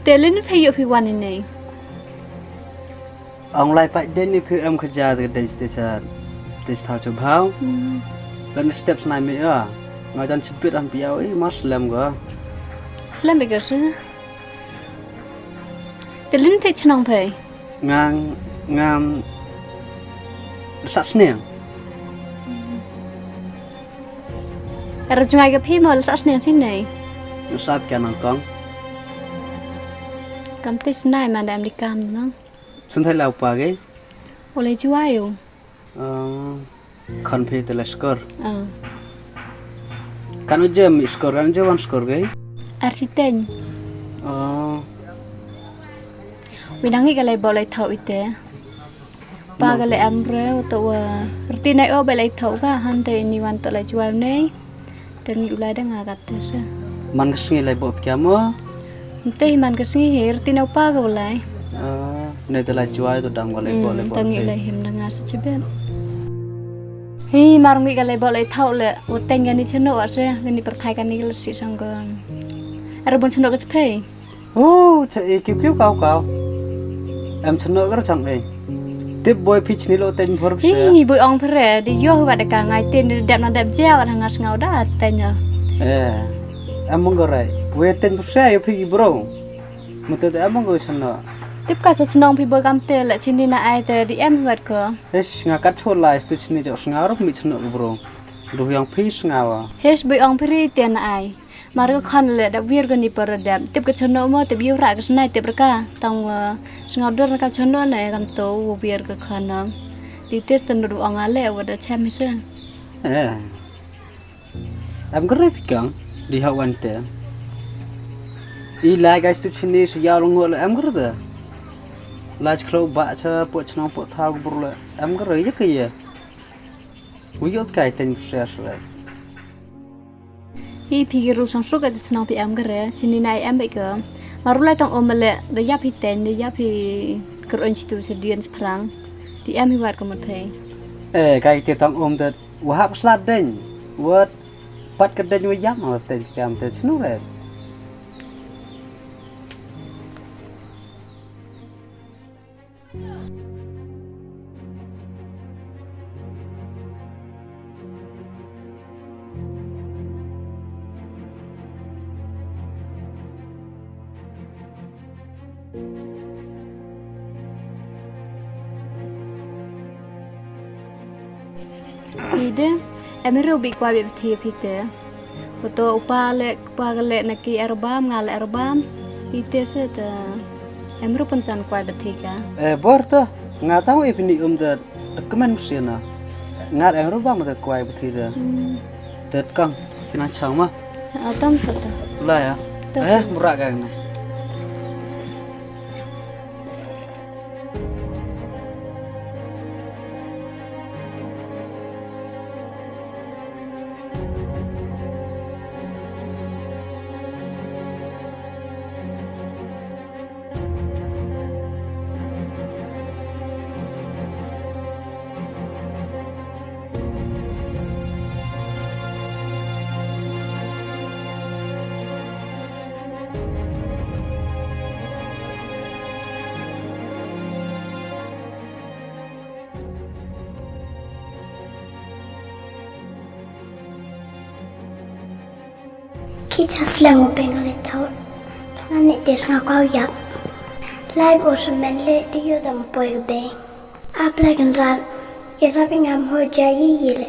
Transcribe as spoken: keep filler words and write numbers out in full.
Te lin phi ïoh phi wan ine. Ong lai pat den ni phi em khaja de de de sa de sa chu bhau. Hmm. Kan step snai me ya. Nga jan chipit am phi ïoh i mas lem ga. Slem ga sa. Te lin te chnong phi. Ngang ngam sa sne. Era jngai ka phi mo la sa sne sine. Sat ka nang kong. Kam te snai man da em di kam no. Sun thai lau pa ge. Ole jwai u. Khon phi te la skor. Ah. Kan u jem i skor kan u jem wan skor ge. Ar siteng. Oh. Wi nang i ka lai bol lai thau ite. Pa ka le em re u to wa rti nai o ba lai thau ka han te ni wan to lai jual nei. Te ngi u lai da nga ka te se. Man ka sngi lai bo pia mo. Te man ka sngi he rti nai pa ka u lai. Ah, ne te lai jual to dang ko lai bo lai bo. Te ngi u lai him da nga se chibet. Hi mar ngi ka lai bo lai thau le u teng ka ni cheno wa se ka ni perthai ka ni ka le si sang ka. Ara bon cheno ka chepei. Hu, cha e kiu kiu kau kau. Em chno gar chang e. Tip boi phi chni lo ten phor phi. Hi, boi ong phere, di yo wa da ka ngai ten di dep na dep jia wa nga sngaw da ten ya. Eh. Em mong gore. We ten phi se yo phi bro. Mute de em mong gore chno. Tip ka cha chnong phi boi kam te le chini na ai te di em wat ko. Hesh nga kat chot lai stu chini jok sngaw rok mi chno bro. Du yang phi sngaw. Hesh boi ong phere ten na ai. Mar ka khon le da wir ka ni para dep. Tip ka chono mo tip yu ra ka snai tip ra ka. Tang wa sngaw dur ka chono na ya kam to wa wir ka khon na. Di tes tan du ong ale wa da chem se. Eh. Em gre phi kang di ha wan te. I lai guys tu chini si yaw long le em gre da. Lai chlo ba cha po chnong po thau bur le em gre ye ke ye. Wi yo kai ten se se. Hi phi ki ru sang suk ka chnong phi em ka re, chini na em bek ka. Maru lai tang om le, da yap hi ten, da yap hi ker on chitu se dien se prang. Di em hi wat ka mut phai. Eh, kai te tang om da, wa hap slat den. Wat pat ka den wa yap ma ten kam te chnu re. Ide, em ru bi kwai bi phi phi te. Koto u pa le, u pa ka le na ki erbam, nga le erbam. Ite se te, em ru pynsan kwai ba thika. Eh, bor to, nga tang i pini um de, de kmen mesti na. Nga em ru bam de kwai ba thika. Hmm. Te kang, kena chang ma. Ah, tam to to. La ya. To. Eh, murah ka na. Ki cha slem u beng le thot. Ani te snga kau yap. Lai bo semen le di yo dam poi ke beng. Ap lai kan ran. Ira bi ngam ho jai yi yi le.